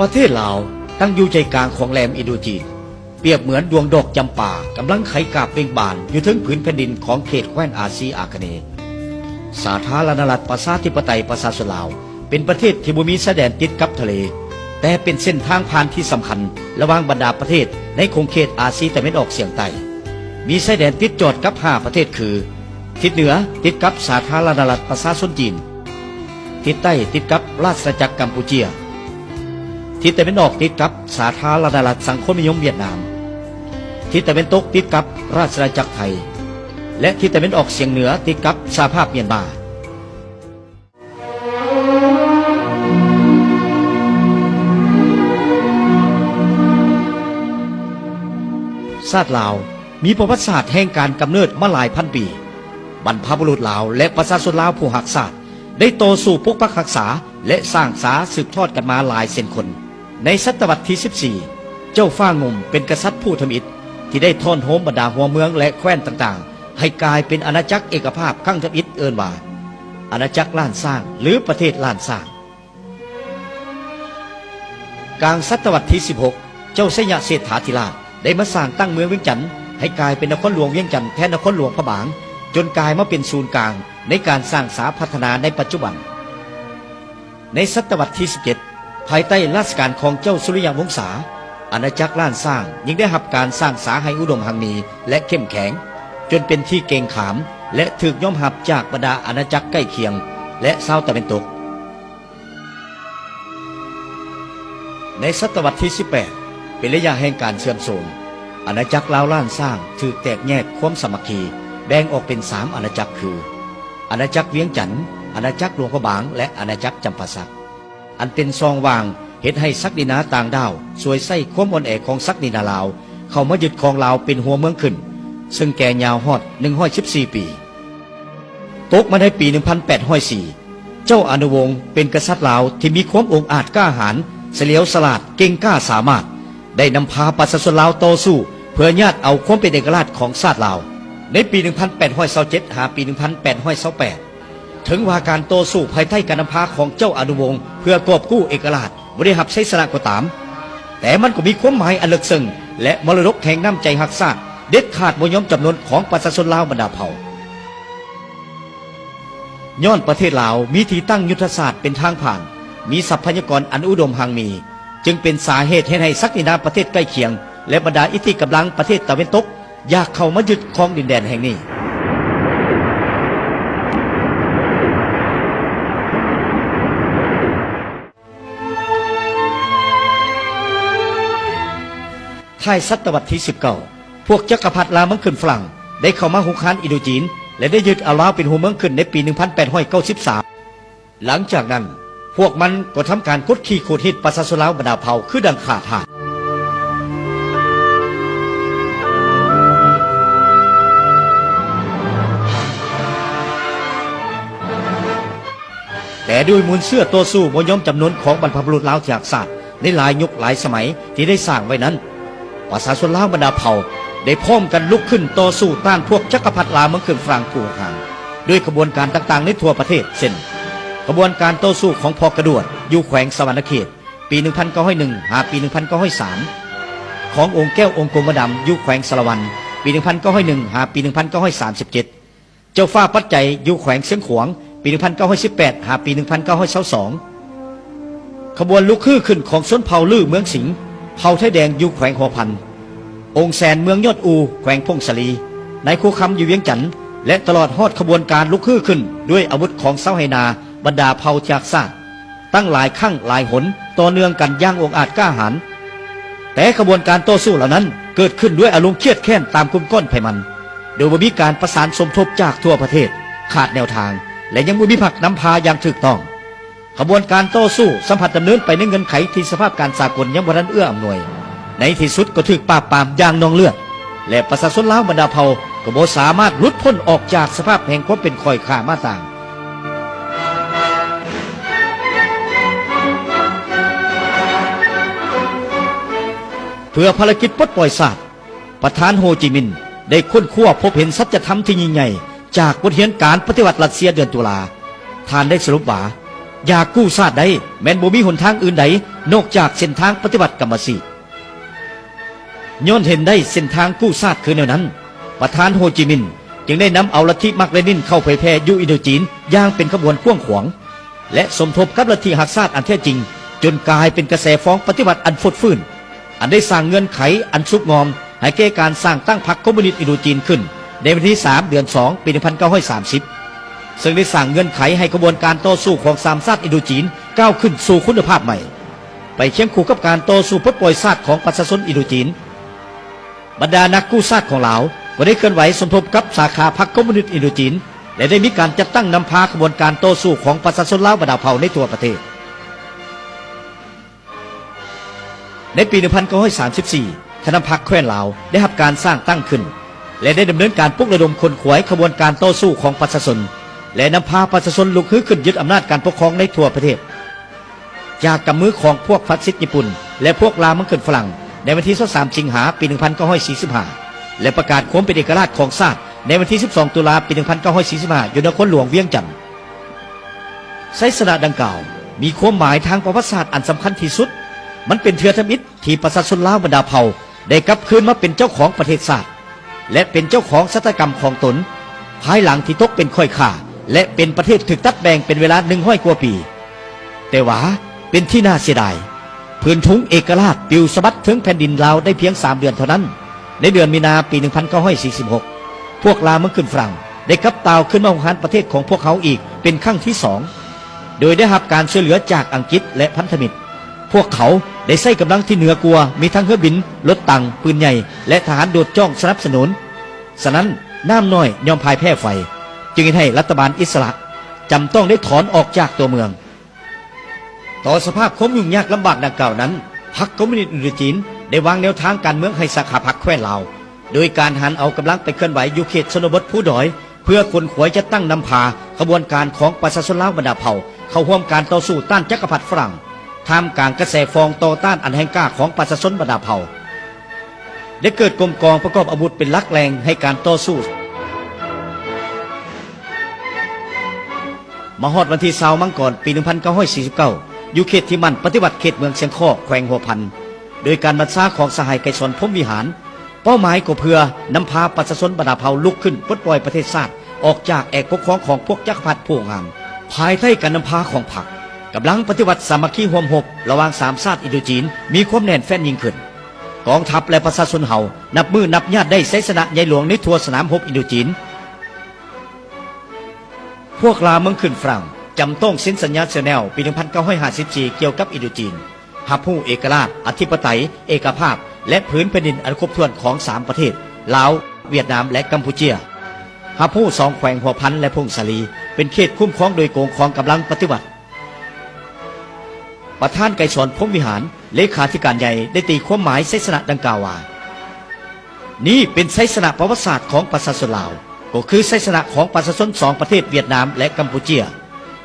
ປະເທດລາວຕັ້ງຢູ່ໃຈກາງຂອງແຫຼມອິນໂດຈີນ, ປຽບເໝືອນດວງດອກຈຳປາກຳລັງໄຂກາບເບັ່ງບານຢູ່ເທິງຜືນແຜ່ນດິນຂອງເຂດແຄວ້ນອາຊີອາຄະເນ. ສາທາລະນະລັດປະຊາທິປະໄຕປະຊາຊົນລາວ ເປັນປະເທດທີ່ບໍ່ມີຊາຍແດນຕິດກັບທະເລ, ແຕ່ເປັນເສັ້ນທາງຜ່ານທີ່ສຳຄັນລະຫວ່າງບັນດາປະເທດໃນຂົງເຂດອາຊີຕາເວັນອອກສຽງໃຕ້. ມີຊາຍແດນຕິດຈອດກັບຫ້າປະເທດຄື: ທິດເໜືອຕິດກັບສາທາລະນະລັດປະຊາຊົນຈີນ, ທິດໃຕ້ຕິດກັບລາຊະອານາຈັກກຳປູເຈຍ, ທິດຕາເວັນອອກຕິດກັບສາທາລະນະລັດສັງຄົມນິຍົມຫວຽດນາມ, ທິດຕາເວັນຕົກຕິດກັບລາຊະອານາຈັກໄທ ແລະ ທິດຕາເວັນອອກສຽງເໜືອຕິດກັບສະຫະພາບມຽນມາ. ຊາດລາວມີປະຫວັດສາດແຫ່ງການກຳເນີດມາຫຼາຍພັນປີ. ບັນພະບຸລຸດລາວ ແລະ ປະຊາຊົນລາວຜູ້ຮັກຊາດ ໄດ້ຕໍ່ສູ້ປົກປັກຮັກສາ ແລະ ສ້າງສາສືບທອດກັນມາຫຼາຍເຊັ່ນຄົນ. ໃນສະຕະວັດທີສິບສີ່ ເຈົ້າຟ້າງຸ່ມເປັນກະສັດຜູ້ທຳອິດ ທີ່ໄດ້ທ້ອນໂຮມບັນດາຫົວເມືອງ ແລະ ແຄວ້ນຕ່າງໆ ໃຫ້ກາຍເປັນອານາຈັກເອກະພາບຄັ້ງທຳອິດ ເອີ້ນວ່າ ອານາຈັກລ້ານຊ້າງ ຫຼື ປະເທດລ້ານຊ້າງ. ກາງສະຕະວັດທີສິບຫົກ ເຈົ້າໄຊຍະເສດຖາທິລາດ ໄດ້ມາສ້າງຕັ້ງເມືອງວຽງຈັນ ໃຫ້ກາຍເປັນນະຄອນຫຼວງວຽງຈັນແທນນະຄອນຫຼວງພະບາງ, ຈົນກາຍມາເປັນສູນກາງໃນການສ້າງສາພັດທະນາໃນປັດຈຸບັນ. ໃນສະຕະວັດທີສິບເຈັດ ພາຍໃຕ້ລາຊະການຂອງເຈົ້າສຸລິຍະວົງສາ, ອານາຈັກລ້ານຊ້າງຍິ່ງໄດ້ຮັບການສ້າງສາໃຫ້ອຸດົມຮັ່ງມີ ແລະ ເຂັ້ມແຂງ, ຈົນເປັນທີ່ເກງຂາມ ແລະ ຖືກຍອມຮັບຈາກບັນດາອານາຈັກໃກ້ຄຽງ ແລະ ຊາວຕາເວັນຕົກ. ໃນສະຕະວັດທີສິບແປດ ເປັນໄລຍະແຫ່ງການເສື່ອມໂຊມ. ອານາຈັກລາວລ້ານຊ້າງຖືກແຕກແຍກຄວາມສາມັກຄີ ແບ່ງອອກເປັນສາມອານາຈັກຄື ອານາຈັກວຽງຈັນ, ອານາຈັກຫຼວງພະບາງ ແລະ ອານາຈັກຈຳປາສັກ, ອັນເປັນຊ່ອງວ່າງເຮັດໃຫ້ສັກດິນາຕ່າງດ້າວສວຍໃຊ້ຄວາມອ່ອນແອຂອງສັກດິນາລາວ ເຂົ້າມາຍຶດຄອງລາວເປັນຫົວເມືອງຂຶ້ນ, ເຊິ່ງແກ່ຍາວຮອດໜຶ່ງຮ້ອຍສິບສີ່ປີ. ຕົກມາໃນປີໜຶ່ງພັນແປດຮ້ອຍສີ່ ເຈົ້າອະນຸວົງເປັນກະສັດລາວທີ່ມີຄວາມອົງອາດກ້າຫານ, ສະຫຼຽວສະຫຼາດ, ເກັ່ງກ້າສາມາດ, ໄດ້ນຳພາປະຊາຊົນລາວຕໍ່ສູ້ເພື່ອຍາດເອົາຄວາມເປັນເອກະລາດຂອງຊາດລາວ. ໃນປີໜຶ່ງພັນແປດຮ້ອຍຊາວເຈັດ ຫາປີໜຶ່ງພັນແປດຮ້ອຍຊາວແປດ ເຖິງວ່າການຕໍ່ສູ້ພາຍໃຕ້ການນຳພາຂອງເຈົ້າອະນຸວົງເພື່ອກອບກູ້ເອກະລາດບໍ່ໄດ້ຮັບໄຊຊະນະກໍຕາມ, ແຕ່ມັນກໍມີຄວາມໝາຍອັນເລິກເຊິ່ງ ແລະ ມໍລະດົກແຫ່ງນ້ຳໃຈຮັກຊາດເດັດຂາດບໍ່ຍອມຈຳນົນຂອງປະຊາຊົນລາວບັນດາເຜົ່າ. ຍ້ອນປະເທດລາວມີທີ່ຕັ້ງຍຸດທະສາດເປັນທາງຜ່ານ, ມີຊັບພະຍາກອນອັນອຸດົມຮັ່ງມີ, ຈຶ່ງເປັນສາເຫດເຮັດໃຫ້ສັກດິນາປະເທດໃກ້ຄຽງ ແລະ ບັນດາອິດທິກຳລັງປະເທດຕາເວັນຕົກ ຢາກເຂົ້າມາຍຶດຄອງດິນແດນແຫ່ງນີ້. ທ້າຍສະຕະວັດທີສິບເກົ້າ ພວກຈັກກະພັດລ່າເມືອງຂຶ້ນຝຣັ່ງໄດ້ເຂົ້າມາຮຸກຮານອິນໂດຈີນ ແລະ ໄດ້ຍຶດເອົາລາວເປັນຫົວເມືອງຂຶ້ນໃນປີໜຶ່ງພັນແປດຮ້ອຍເກົ້າສິບສາມ. ຫຼັງຈາກນັ້ນ ພວກມັນກໍທຳການກົດຂີ່ຂູດຮີດປະຊາຊົນລາວບັນດາເຜົ່າຄືດັ່ງຂ້າທາດ. ແຕ່ດ້ວຍມູນເຊື້ອຕໍ່ສູ້ບໍ່ຍອມຈຳນົນຂອງບັນພະບຸລຸດລາວທີ່ຮັກຊາດໃນຫຼາຍຍຸກຫຼາຍສະໄໝທີ່ໄດ້ສ້າງໄວ້ນັ້ນ, ປະຊາຊົນລາວບັນດາເຜົ່າໄດ້ພ້ອມກັນລຸກຂຶ້ນຕໍ່ສູ້ຕ້ານພວກຈັກກະພັດລ່າເມືອງຂຶ້ນຝຣັ່ງຜູ້ຮຸກຮານ ດ້ວຍຂະບວນການຕ່າງໆໃນທົ່ວປະເທດ ເຊັ່ນ ຂະບວນການຕໍ່ສູ້ຂອງພໍ່ກະດວດຢູ່ແຂວງສະຫວັນນະເຂດ ປີໜຶ່ງພັນເກົ້າຮ້ອຍໜຶ່ງ ຫາປີໜຶ່ງພັນເກົ້າຮ້ອຍສາມ, ຂອງອົງແກ້ວອົງກົມມະດຳຢູ່ແຂວງສາລະວັນ ປີໜຶ່ງພັນເກົ້າຮ້ອຍໜຶ່ງ ຫາປີໜຶ່ງພັນເກົ້າຮ້ອຍສາມສິບເຈັດ, ເຈົ້າຟ້າປັດໄຈຢູ່ແຂວງຊຽງຂວາງ ປີໜຶ່ງພັນເກົ້າຮ້ອຍສິບແປດ ຫາປີໜຶ່ງພັນເກົ້າຮ້ອຍຊາວສອງ, ຂະບວນລຸກຮືຂຶ້ນຂອງຊົນເຜົ່າລື້ເມືອງສິງ, ເຜົ່າໄທແດງຢູ່ແຂວງຫົວພັນ, ອົງແສນເມືອງຍອດອູ ແຂວງຜົ້ງສາລີ, ນາຍຄູຄຳຢູ່ວຽງຈັນ ແລະ ຕະຫຼອດຮອດຂະບວນການລຸກຮືຂຶ້ນດ້ວຍອາວຸດຂອງຊາວໄຮ່ນາບັນດາເຜົ່າທີ່ຮັກຊາດ ຕັ້ງຫຼາຍຄັ້ງຫຼາຍຫົນຕໍ່ເນື່ອງກັນຢ່າງອົງອາດກ້າຫານ. ແຕ່ຂະບວນການຕໍ່ສູ້ເຫຼົ່ານັ້ນເກີດຂຶ້ນດ້ວຍອາລົມຄຽດແຄ້ນຕາມກຸ່ມກ້ອນໄພມັນ, ໂດຍບໍ່ມີການປະສານສົມທົບຈາກທົ່ວປະເທດ, ຂາດແນວທາງ ແລະ ຍັງບໍ່ມີພັກນຳພາຢ່າງຖືກຕ້ອງ. ຂະບວນການຕໍ່ສູ້ສຳພັດດຳເນີນໄປໃນເງື່ອນໄຂທີ່ສະພາບການສາກົນຍັງບໍ່ທັນເອື້ອອຳນວຍ. ໃນທີ່ສຸດກໍຖືກປາບປາມຢ່າງນອງເລືອດ ແລະ ປະຊາຊົນລາວບັນດາເຜົ່າກໍບໍ່ສາມາດຫຼຸດພົ້ນອອກຈາກສະພາບແຫ່ງຄວາມເປັນຂ້ອຍຂ້າມາຕ່າງ. ເພື່ອພາລະກິດປົດປ່ອຍຊາດ, ປະທານໂຮຈິມິນໄດ້ຄົ້ນຄວ້າພົບເຫັນສັດຈະທຳທີ່ຍິ່ງໃຫຍ່ຈາກບົດຮຽນການປະຕິວັດຣັດເຊຍເດືອນຕຸລາ. ທ່ານໄດ້ສະຫຼຸບວ່າ, ຢາກກູ້ຊາດໄດ້ ແມ່ນບໍ່ມີຫົນທາງອື່ນໃດ ນອກຈາກເສັ້ນທາງປະຕິວັດກຳມະສິດ. ຍ້ອນເຫັນໄດ້ເສັ້ນທາງກູ້ຊາດຄືແນວນັ້ນ, ປະທານໂຮຈິມິນຈຶ່ງໄດ້ນຳເອົາລັດທິມາກເລນິນເຂົ້າເຜີຍແຜ່ຢູ່ອິນໂດຈີນຢ່າງເປັນຂະບວນກວ້າງຂວາງ ແລະ ສົມທົບກັບລັດທິຮັກຊາດອັນແທ້ຈິງ, ຈົນກາຍເປັນກະແສຟອງປະຕິວັດອັນຟົດຟື້ນ, ອັນໄດ້ສ້າງເງື່ອນໄຂອັນສຸກງອມໃຫ້ແກ່ການສ້າງຕັ້ງພັກຄອມມູນິດອິນໂດຈີນຂຶ້ນໃນວັນທີສາມ ເດືອນສອງ ປີໜຶ່ງພັນເກົ້າຮ້ອຍສາມສິບ ເຊິ່ງໄດ້ສ້າງເງື່ອນໄຂໃຫ້ຂະບວນການຕໍ່ສູ້ຂອງສາມຊາດອິນໂດຈີນກ້າວຂຶ້ນສູ່ຄຸນນະພາບໃໝ່. ໄປຄຽງຄູ່ກັບການຕໍ່ສູ້ປົດປ່ອຍຊາດຂອງປະຊາຊົນອິນໂດຈີນ, ບັນດານັກກູ້ຊາດຂອງລາວກໍໄດ້ເຄື່ອນໄຫວສົມທົບກັບສາຂາພັກຄອມມູນິດອິນໂດຈີນ ແລະ ໄດ້ມີການຈັດຕັ້ງນຳພາຂະບວນການຕໍ່ສູ້ຂອງປະຊາຊົນລາວບັນດາເຜົ່າໃນທົ່ວປະເທດ. ໃນປີໜຶ່ງພັນເກົ້າຮ້ອຍສາມສິບສີ່ ຄະນະພັກແຄວ້ນລາວໄດ້ຮັບການສ້າງຕັ້ງຂຶ້ນ ແລະ ໄດ້ດຳເນີນການປຸກລະດົມຂົນຂວາຍຂະບວນການຕໍ່ສູ້ຂອງປະຊາຊົນ ແລະ ນຳພາປະຊາຊົນລຸກຮືຂຶ້ນຍຶດອຳນາດການປົກຄອງໃນທົ່ວປະເທດ ຈາກກຳມືຂອງພວກຟາຊິດຍີ່ປຸ່ນ ແລະ ພວກລ່າເມືອງຂຶ້ນຝຣັ່ງ ໃນວັນທີຊາວສາມ ສິງຫາ ປີໜຶ່ງພັນເກົ້າຮ້ອຍສີ່ສິບຫ້າ ແລະ ປະກາດຄວາມເປັນເອກະລາດຂອງຊາດ ໃນວັນທີສິບສອງ ຕຸລາ ປີໜຶ່ງພັນເກົ້າຮ້ອຍສີ່ສິບຫ້າ ຢູ່ນະຄອນຫຼວງວຽງຈັນ. ໄຊຊະນະດັ່ງກ່າວມີຄວາມໝາຍທາງປະຫວັດສາດອັນສຳຄັນທີ່ສຸດ. ມັນເປັນເທື່ອທຳອິດທີ່ປະຊາຊົນລາວບັນດາເຜົ່າໄດ້ກັບຄືນມາເປັນເຈົ້າຂອງປະເທດຊາດ ແລະ ເປັນເຈົ້າຂອງຊະຕາກຳຂອງຕົນ ພາຍຫຼັງທີ່ຕົກເປັນຂ້ອຍຂ້າ ແລະ ເປັນປະເທດຖືກຕັດແບ່ງເປັນເວລາໜຶ່ງຮ້ອຍກວ່າປີ. ແຕ່ວ່າເປັນທີ່ໜ້າເສຍດາຍ, ຜືນທຸງເອກະລາດປິວສະບັດເທິງແຜ່ນດິນລາວໄດ້ພຽງສາມເດືອນເທົ່ານັ້ນ. ໃນເດືອນມີນາ ປີໜຶ່ງພັນເກົ້າຮ້ອຍສີ່ສິບຫົກ ພວກລ່າເມືອງຂຶ້ນຝຣັ່ງໄດ້ກັບຕ່າວຂຶ້ນມາຮຸກຮານປະເທດຂອງພວກເຮົາອີກເປັນຄັ້ງທີສອງ ໂດຍໄດ້ຮັບການຊ່ວຍເຫຼືອຈາກອັງກິດ ແລະ ພັນທະມິດ. ພວກເຂົາໄດ້ໃຊ້ກຳລັງທີ່ເໜືອກວ່າ, ມີທັງເຮືອບິນ, ລົດຖັງ, ປືນໃຫຍ່ ແລະ ທະຫານໂດດຈ້ອງສະໜັບສະໜູນ. ສະນັ້ນ, ນ້ຳນ້ອຍຍ່ອມພ່າຍແພ້ໄຟ, ຈຶ່ງເຮັດໃຫ້ລັດຖະບານອິດສະຫຼະຈຳຕ້ອງໄດ້ຖອນອອກຈາກຕົວເມືອງ. ຕໍ່ສະພາບຄວາມຫຍຸ້ງຍາກລຳບາກດັ່ງກ່າວນັ້ນ, ພັກຄອມມູນິດອິນໂດຈີນໄດ້ວາງແນວທາງການເມືອງໃຫ້ສາຂາພັກແຄວ້ນລາວ ໂດຍການຫັນເອົາກຳລັງໄປເຄື່ອນໄຫວຢູ່ເຂດຊົນນະບົດພູດອຍ ເພື່ອຂົນຂວາຍຈັດຕັ້ງນຳພາຂະບວນການຂອງປະຊາຊົນລາວບັນດາເຜົ່າເຂົ້າຮ່ວມການຕໍ່ສູ້ຕ້ານຈັກກະພັດຝຣັ່ງ ທ່າມກາງກະແສຟອງຕໍ່ຕ້ານອັນແຮງກ້າຂອງປະຊາຊົນບັນດາເຜົ່າ ໄດ້ເກີດກົມກອງປະກອບອາວຸດເປັນຫຼັກແຫຼ່ງໃຫ້ການຕໍ່ສູ້. ມາຮອດວັນທີຊາວ ມັງກອນ ປີໜຶ່ງພັນເກົ້າຮ້ອຍສີ່ສິບເກົ້າ ຢູ່ເຂດທີ່ໝັ້ນປະຕິວັດເຂດເມືອງຊຽງຄໍ້ ແຂວງຫົວພັນ ໂດຍການບັນຊາຂອງສະຫາຍໄກສອນ ພົມວິຫານ, ເປົ້າໝາຍກໍເພື່ອນຳພາປະຊາຊົນບັນດາເຜົ່າລຸກຂຶ້ນປົດປ່ອຍປະເທດຊາດອອກຈາກແອກປົກຄອງຂອງພວກຈັກກະພັດຜູ້ຫວງຫ້າມ. ພາຍໃຕ້ການນຳພາຂອງພັກ, ກຳລັງປະຕິວັດສາມັກຄີຮ່ວມຮົບລະຫວ່າງສາມຊາດອິນໂດຈີນມີຄວາມແໜ້ນແຟ້ນຍິ່ງຂຶ້ນ. ກອງທັບ ແລະ ປະຊາຊົນເຮົານັບມື້ນັບຍາດໄດ້ໄຊຊະນະໃຫຍ່ຫຼວງໃນທົ່ວສະໜາມຮົບອິນໂດຈີນ. ພວກລ່າເມືອງຂຶ້ນຝຣັ່ງຈຳຕ້ອງເຊັນສັນຍາເຊແນວປີໜຶ່ງພັນເກົ້າຮ້ອຍຫ້າສິບສີ່ ກ່ຽວກັບອິນໂດຈີນ, ຮັບຮູ້ເອກະລາດ, ອະທິປະໄຕ, ເອກະພາບ ແລະ ຜືນແຜ່ນດິນອັນຄົບຖ້ວນຂອງສາມປະເທດ, ລາວ, ຫວຽດນາມ ແລະ ກຳປູເຈຍ, ຮັບຮູ້ສອງແຂວງຫົວພັນ ແລະ ຜົ້ງສາລີ ເປັນເຂດຄຸ້ມຄອງໂດຍກົງຂອງກຳລັງປະຕິວັດ. ປະທານໄກສອນ ພົມວິຫານ ເລຂາທິການໃຫຍ່ ໄດ້ຕີຄວາມໝາຍໄຊຊະນະດັ່ງກ່າວວ່າ, ນີ້ເປັນໄຊຊະນະປະຫວັດສາດຂອງປະຊາຊົນລາວ, ກໍຄືໄຊຊະນະຂອງປະຊາຊົນສອງປະເທດຫວຽດນາມ ແລະ ກຳປູເຈຍ,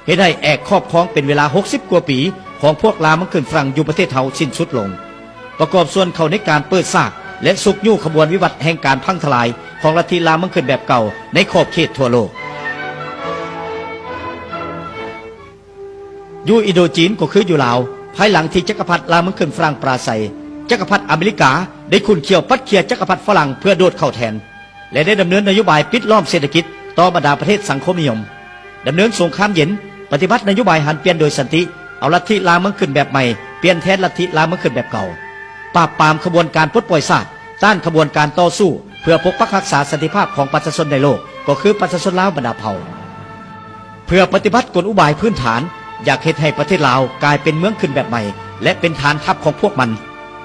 ເຮັດໃຫ້ແອກຄອບຄອງເປັນເວລາຫົກສິບກວ່າປີຂອງພວກລ່າເມືອງຂຶ້ນຝຣັ່ງຢູ່ປະເທດເຮົາສິ້ນສຸດລົງ, ປະກອບສ່ວນເຂົ້າໃນການເປີດສາກ ແລະ ຊຸກຍູ້ຂະບວນວິວັດແຫ່ງການພັງທະລາຍຂອງລັດທິລ່າເມືອງຂຶ້ນແບບເກົ່າໃນຂອບເຂດທົ່ວໂລກ. ຢູ່ອິນໂດຈີນກໍຄືຢູ່ລາວ, ພາຍຫຼັງທີ່ຈັກກະພັດລ່າເມືອງຂຶ້ນຝຣັ່ງປາໄຊ, ຈັກກະພັດອາເມລິກາໄດ້ຂຸ້ນຂ້ຽວປັດເຂ້ຍຈັກກະພັດຝຣັ່ງເພື່ອໂດດເຂົ້າແທນ ແລະ ໄດ້ດຳເນີນນະໂຍບາຍປິດລ້ອມເສດຖະກິດຕໍ່ບັນດາປະເທດສັງຄົມນິຍົມ, ດຳເນີນສົງຄາມເຢັນ, ປະຕິບັດນະໂຍບາຍຫັນປ່ຽນໂດຍສັນຕິ, ເອົາລັດທິລ່າເມືອງຂຶ້ນແບບໃໝ່ປ່ຽນແທນລັດທິລ່າເມືອງຂຶ້ນແບບເກົ່າ, ປາບປາມຂະບວນການປົດປ່ອຍຊາດ, ຕ້ານຂະບວນການຕໍ່ສູ້ເພື່ອປົກປັກຮັກສາສັນຕິພາບຂອງປະຊາຊົນໃນໂລກ, ກໍຄືປະຊາຊົນລາວບັນດາເຜົ່າ. ເພື່ອປະຕິບັດກົນອຸບາຍພື້ນຖານ ຢາກເຮັດໃຫ້ປະເທດລາວກາຍເປັນເມືອງຂຶ້ນແບບໃໝ່ ແລະ ເປັນຖານທັບຂອງພວກມັນ,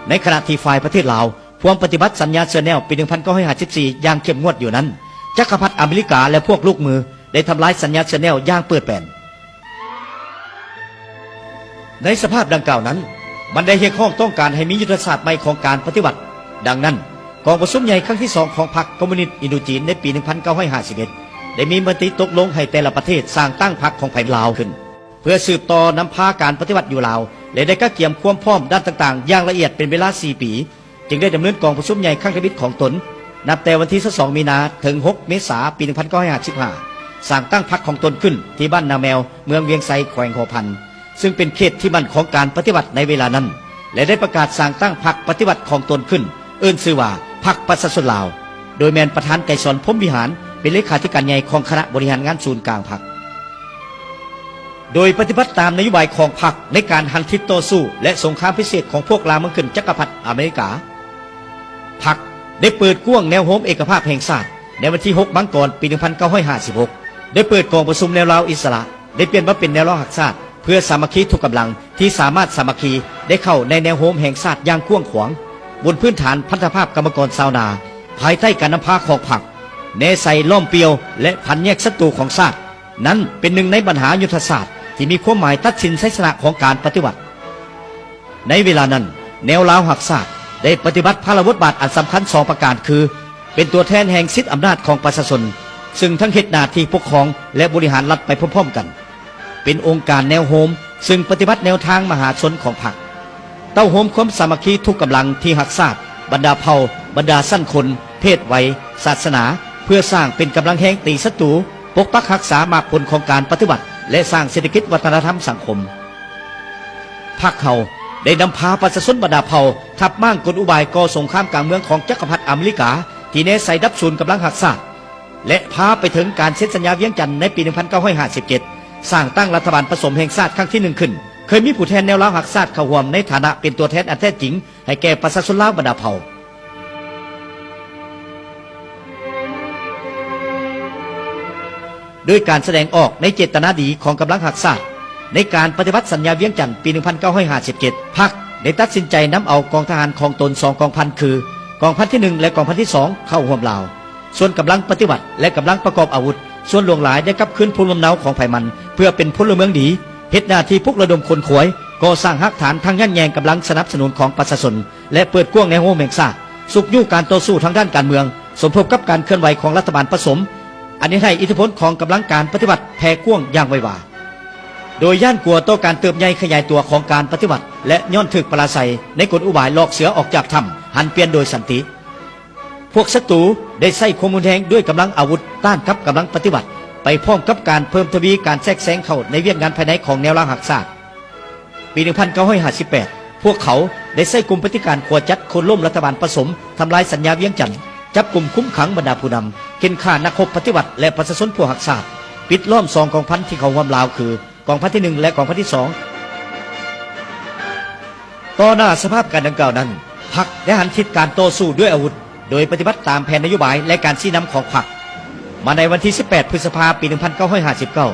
ໃນຂະນະທີ່ຝ່າຍປະເທດລາວພວມປະຕິບັດສັນຍາເຊີແນວປີໜຶ່ງພັນເກົ້າຮ້ອຍຫ້າສິບສີ່ຢ່າງເຂັ້ມງວດຢູ່ນັ້ນ, ຈັກກະພັດອາເມລິກາ ແລະ ພວກລູກມືໄດ້ທຳລາຍສັນຍາເຊີແນວຢ່າງເປີດແປນ. ໃນສະພາບດັ່ງກ່າວນັ້ນ, ມັນໄດ້ຮຽກຮ້ອງຕ້ອງການໃຫ້ມີຍຸດທະສາດໃໝ່ຂອງການປະຕິວັດ. ດັ່ງນັ້ນ, ກອງປະຊຸມໃຫຍ່ຄັ້ງທີສອງຂອງພັກຄອມມູນິດອິນໂດຈີນໃນປີໜຶ່ງພັນເກົ້າຮ້ອຍຫ້າສິບເອັດ ໄດ້ມີມະຕິຕົກລົງໃຫ້ແຕ່ລະປະເທດສ້າງຕັ້ງພັກຂອງໃຜລາວຂຶ້ນ ເພື່ອສືບຕໍ່ນຳພາການປະຕິວັດຢູ່ລາວ ແລະ ໄດ້ກະກຽມຄວາມພ້ອມດ້ານຕ່າງໆຢ່າງລະອຽດເປັນເວລາສີ່ປີ, ຈຶ່ງໄດ້ດຳເນີນກອງປະຊຸມໃຫຍ່ຄັ້ງທຳອິດຂອງຕົນ ນັບແຕ່ວັນທີຊາວສອງ ມີນາ ເຖິງ ຫົກ ເມສາ ປີໜຶ່ງພັນເກົ້າຮ້ອຍຫ້າສິບຫ້າ. ສ້າງຕັ້ງພັກຂອງຕົນຂຶ້ນທີ່ບ້ານນາແມວ ເມືອງວຽງໄຊ ແຂວງຫົວພັນ ຊຶ່ງເປັນເຂດທີ່ໝັ້ນຂອງການປະຕິວັດໃນເວລານັ້ນ ແລະ ໄດ້ປະກາດສ້າງຕັ້ງພັກປະຕິວັດຂອງຕົນຂຶ້ນ ເອີ້ນຊື່ວ່າ ພັກປະຊາຊົນລາວ ໂດຍແມ່ນປະທານໄກສອນ ພົມວິຫານ ເປັນເລຂາທິການໃຫຍ່ຂອງຄະນະບໍລິຫານງານສູນກາງພັກ. ໂດຍປະຕິບັດຕາມນະໂຍບາຍຂອງພັກໃນການຫັນທິດຕໍ່ສູ້ ແລະ ສົງຄາມພິເສດຂອງພວກລ່າເມືອງຂຶ້ນຈັກກະພັດອາເມລິກາ, ພັກໄດ້ເປີດກວ້າງແນວໂຮມເອກະພາບແຫ່ງຊາດໃນວັນທີຫົກ ມັງກອນ ປີໜຶ່ງພັນເກົ້າຮ້ອຍຫ້າສິບຫົກ ໄດ້ເປີດກອງປະຊຸມແນວລາວອິດສະຫຼະ ໄດ້ປ່ຽນມາເປັນແນວລາວຮັກຊາດ ເພື່ອສາມັກຄີທຸກກຳລັງທີ່ສາມາດສາມັກຄີໄດ້ເຂົ້າໃນແນວໂຮມແຫ່ງຊາດຢ່າງກວ້າງຂວາງ ບົນພື້ນຖານພັນທະພາບກຳມະກອນຊາວນາ ພາຍໃຕ້ການນຳພາຂອງພັກ ແນໃສ່ລ້ອມປ່ຽວ ແລະ ຟັນແຍກສັດຕູຂອງຊາດ. ນັ້ນເປັນໜຶ່ງໃນບັນຫາຍຸດທະສາດທີ່ມີຄວາມໝາຍຕັດສິນໄຊຊະນະຂອງການປະຕິວັດ. ໃນເວລານັ້ນ, ແນວລາວຮັກຊາດໄດ້ປະຕິບັດພາລະບົດບາດອັນສຳຄັນສອງປະການ ຄື ເປັນຕົວແທນແຫ່ງສິດອຳນາດຂອງປະຊາຊົນ, ຊຶ່ງທັງເຮັດໜ້າທີ່ປົກຄອງ ແລະ ບໍລິຫານລັດໄປພ້ອມໆກັນ, ເປັນອົງການແນວໂຮມ ຊຶ່ງປະຕິບັດແນວທາງມະຫາຊົນຂອງພັກ, ເຕົ້າໂຮມຄວາມສາມັກຄີທຸກກຳລັງທີ່ຮັກຊາດ, ບັນດາເຜົ່າ, ບັນດາຊັ້ນຄົນ, ເພດໄວ, ສາສະໜາ ເພື່ອສ້າງເປັນກຳລັງແຮງຕີສັດຕູ, ປົກປັກຮັກສາໝາກຜົນຂອງການປະຕິວັດ ແລະ ສ້າງເສດຖະກິດວັດທະນະທຳສັງຄົມ. ພັກເຮົາໄດ້ນຳພາປະຊາຊົນບັນດາເຜົ່າ ທັບມ້າງກົນອຸບາຍກໍ່ສົງຄາມກາງເມືອງຂອງຈັກກະພັດອາເມລິກາ ທີ່ແນໃສ່ດັບສູນກຳລັງຮັກຊາດ ແລະ ພາໄປເຖິງການເຊັນສັນຍາວຽງຈັນໃນປີໜຶ່ງພັນເກົ້າຮ້ອຍຫ້າສິບເຈັດ ສ້າງຕັ້ງລັດຖະບານປະສົມແຫ່ງຊາດຄັ້ງທີໜຶ່ງຂຶ້ນ, ເຄີຍມີຜູ້ແທນແນວລາວຮັກຊາດເຂົ້າຮ່ວມໃນຖານະເປັນຕົວແທນອັນແທ້ຈິງໃຫ້ແກ່ປະຊາຊົນລາວບັນດາເຜົ່າ. ດ້ວຍການສະແດງອອກໃນເຈດຕະນາດີຂອງກຳລັງຮັກຊາດ ໃນການປະຕິບັດສັນຍາວຽງຈັນປີໜຶ່ງພັນເກົ້າຮ້ອຍຫ້າສິບເຈັດ ພັກໄດ້ຕັດສິນໃຈນຳເອົາກອງທະຫານຂອງຕົນສອງກອງພັນ ຄື ກອງພັນທີໜຶ່ງ ແລະ ກອງພັນທີສອງ ເຂົ້າຮ່ວມລາວ. ສ່ວນກຳລັງປະຕິວັດ ແລະ ກຳລັງປະກອບອາວຸດ ສ່ວນຫຼວງຫຼາຍໄດ້ກັບຄືນພູມລຳເນົາຂອງໃຜມັນ ເພື່ອເປັນພົນລະເມືອງດີ, ເຮັດໜ້າທີ່ປຸກລະດົມຂົນຂວາຍ, ກໍ່ສ້າງຮາກຖານທາງຍາດແຍ່ງກຳລັງສະໜັບສະໜູນຂອງປະຊາຊົນ ແລະ ເປີດກວ້າງແນວໂຮມແຫ່ງຊາດ, ຊຸກຍູ້ການຕໍ່ສູ້ທາງດ້ານການເມືອງ, ສົມທົບກັບການເຄື່ອນໄຫວຂອງລັດຖະບານປະສົມ, ອັນເຮັດໃຫ້ອິດທິພົນຂອງກຳລັງການປະຕິວັດແຜ່ກວ້າງຢ່າງໄວວາ. ໂດຍຢ້ານກົວຕໍ່ການເຕີບໃຫຍ່ຂະຫຍາຍຕົວຂອງການປະຕິວັດ ແລະ ຍ້ອນຖືກປະລາໄຊໃນກົນອຸບາຍຫຼອກເສືອອອກຈາກຖ້ຳ ຫັນປ່ຽນໂດຍສັນຕິ, ພວກສັດຕູໄດ້ໃຊ້ຄວາມຮຸນແຮງດ້ວຍກຳລັງອາວຸດຕ້ານກັບກຳລັງປະຕິວັດ ໄປພ້ອມກັບການເພີ່ມທະວີການແຊກແຊງເຂົ້າໃນວຽກງານພາຍໃນຂອງແນວລາວຮັກຊາດ. ປີໜຶ່ງພັນເກົ້າຮ້ອຍຫ້າສິບແປດ ພວກເຂົາໄດ້ໃຊ້ກຸ່ມປະຕິການຂົວຈັດໂຄ່ນລົ້ມລັດຖະບານປະສົມ, ທຳລາຍສັນຍາວຽງຈັນ, ຈັບກຸມຄຸມຂັງບັນດາຜູ້ນຳ, ເຂັ່ນຂ້ານັກຮົບປະຕິວັດ ແລະ ປະຊາຊົນຜູ້ຮັກຊາດ, ປິດລ້ອມສອງກອງພັນທີ່ເຂົ້າຮ່ວມລາວ ຄື ກອງພັນທີໜຶ່ງ ແລະ ກອງພັນທີສອງ. ຕໍ່ໜ້າສະພາບການດັ່ງກ່າວນັ້ນ, ພັກໄດ້ຫັນທິດການຕໍ່ສູ້ດ້ວຍອາວຸດ ໂດຍປະຕິບັດຕາມແຜນນະໂຍບາຍ ແລະ ການຊີ້ນຳຂອງພັກ. ມາໃນວັນທີສິບແປດ ພຶດສະພາ ປີໜຶ່ງພັນເກົ້າຮ້ອຍຫ້າສິບເກົ້າ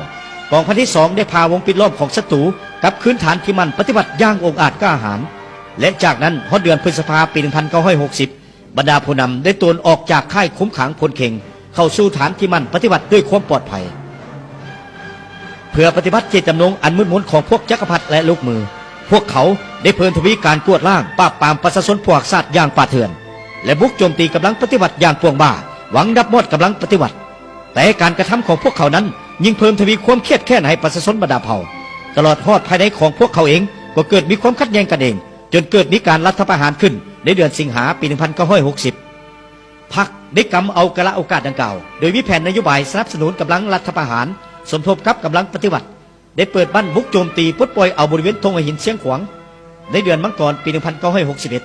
ກອງພັນທີສອງໄດ້ຜ່າວົງປິດລ້ອມຂອງສັດຕູ ກັບຄືນຖານທີ່ໝັ້ນປະຕິວັດຢ່າງອົງອາດກ້າຫານ ແລະ ຈາກນັ້ນຮອດເດືອນພຶດສະພາ ປີໜຶ່ງພັນເກົ້າຮ້ອຍຫົກສິບ ບັນດາຜູ້ນຳໄດ້ໂຕນອອກຈາກຄ້າຍຄຸມຂັງໂພນເຄັງ ເຂົ້າສູ່ຖານທີ່ໝັ້ນປະຕິວັດດ້ວຍຄວາມປອດໄພ. ເພື່ອປະຕິບັດເຈດຈຳນົງອັນມືດມົນຂອງພວກຈັກກະພັດ ແລະ ລູກມື, ພວກເຂົາໄດ້ເພີ່ມທະວີການກວດລ້າງປາບປາມປະຊາຊົນພວກຮັກຊາດຢ່າງປ່າເຖື່ອນ ແລະ ບຸກໂຈມຕີກຳລັງປະຕິວັດຢ່າງປວງບ້າ, ຫວັງດັບມອດກຳລັງປະຕິວັດ. ແຕ່ການກະທຳຂອງພວກເຂົານັ້ນຍິ່ງເພີ່ມທະວີຄວາມຄຽດແຄ້ນໃຫ້ປະຊາຊົນບັນດາເຜົ່າ, ຕະຫຼອດຮອດພາຍໃນຂອງພວກເຂົາເອງກໍເກີດມີຄວາມຂັດແຍ່ງກັນເອງ, ຈົນເກີດມີການລັດຖະປະຫານຂຶ້ນໃນເດືອນສິງຫາ ປີໜຶ່ງພັນເກົ້າຮ້ອຍຫົກສິບ. ພັກໄດ້ກຳເອົາກາລະໂອກາດດັ່ງກ່າວ ໂດຍມີແຜນນະໂຍບາຍສະໜັບສະໜູນກຳລັງລັດຖະປະຫານ ສົມທົບກັບກຳລັງປະຕິວັດ, ໄດ້ເປີດບັ້ນບຸກໂຈມຕີປົດປ່ອຍເອົາບໍລິເວນທົ່ງຫາຫີນຊຽງຂວາງ ໃນເດືອນມັງກອນ ປີໜຶ່ງພັນເກົ້າຮ້ອຍຫົກສິບເອັດ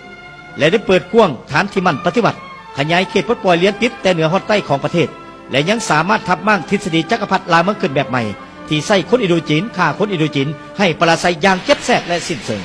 ແລະ ໄດ້ເປີດກວ້າງຖານທີ່ໝັ້ນປະຕິວັດ, ຂະຫຍາຍເຂດປົດປ່ອຍລຽນຕິດແຕ່ເໜືອຮອດໃຕ້ຂອງປະເທດ ແລະ ຍັງສາມາດທັບມ້າງທິດສະດີຈັກກະພັດລ່າເມືອງຂຶ້ນແບບໃໝ່ ທີ່ໃຊ້ຄົນອິນໂດຈີນຂ້າຄົນອິນໂດຈີນ ໃຫ້ປະລາໄຊຢ່າງເຈັບແສບ ແລະ ສິ້ນເຊີງ.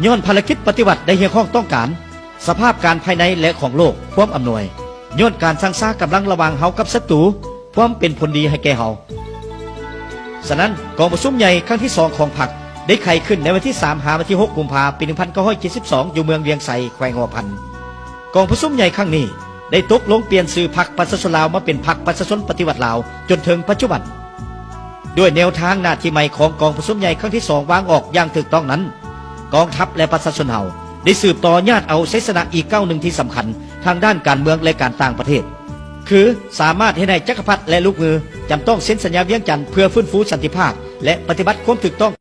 ຍ້ອນພາລະກິດປະຕິວັດໄດ້ຮຽກຮ້ອງຕ້ອງການ, ສະພາບການພາຍໃນ ແລະ ຂອງໂລກຄວາມອຳນວຍ, ຍ້ອນການຊັງຊາກຳລັງລະຫວ່າງເຮົາກັບສັດຕູ ຄວາມເປັນຜົນດີໃຫ້ແກ່ເຮົາ. ສະນັ້ນ, ກອງປະຊຸມໃຫຍ່ຄັ້ງທີສອງຂອງພັກ ໄດ້ໄຂຂຶ້ນໃນວັນທີສາມ ຫາວັນທີຫົກ ກຸມພາ ປີໜຶ່ງພັນເກົ້າຮ້ອຍເຈັດສິບສອງ ຢູ່ເມືອງວຽງໄຊ ແຂວງຫົວພັນ. ກອງປະຊຸມໃຫຍ່ຄັ້ງນີ້ ໄດ້ຕົກລົງປ່ຽນຊື່ພັກປະຊາຊົນລາວ ມາເປັນພັກປະຊາຊົນປະຕິວັດລາວ ຈົນເຖິງປັດຈຸບັນ. ດ້ວຍແນວທາງໜ້າທີ່ໃໝ່ຂອງກອງປະຊຸມໃຫຍ່ຄັ້ງທີສອງວາງອອກຢ່າງຖືກຕ້ອງນັ້ນ, ກອງທັບ ແລະ ປະຊາຊົນເຮົາ ໄດ້ສືບຕໍ່ຍາດເອົາໄຊຊະນະອີກກ້າວໜຶ່ງທີ່ສຳຄັນທາງດ້ານການເມືອງ ແລະ ການຕ່າງປະເທດ ຄືສາມາດເຮັດໃຫ້ຈັກກະພັດ ແລະ ລູກມືຈຳຕ້ອງເຊັນສັນຍາວຽງຈັນ ເພື່ອຟື້ນຟູສັນຕິພາບ ແລະ ປະຕິບັດຄວາມຖືກຕ້ອງ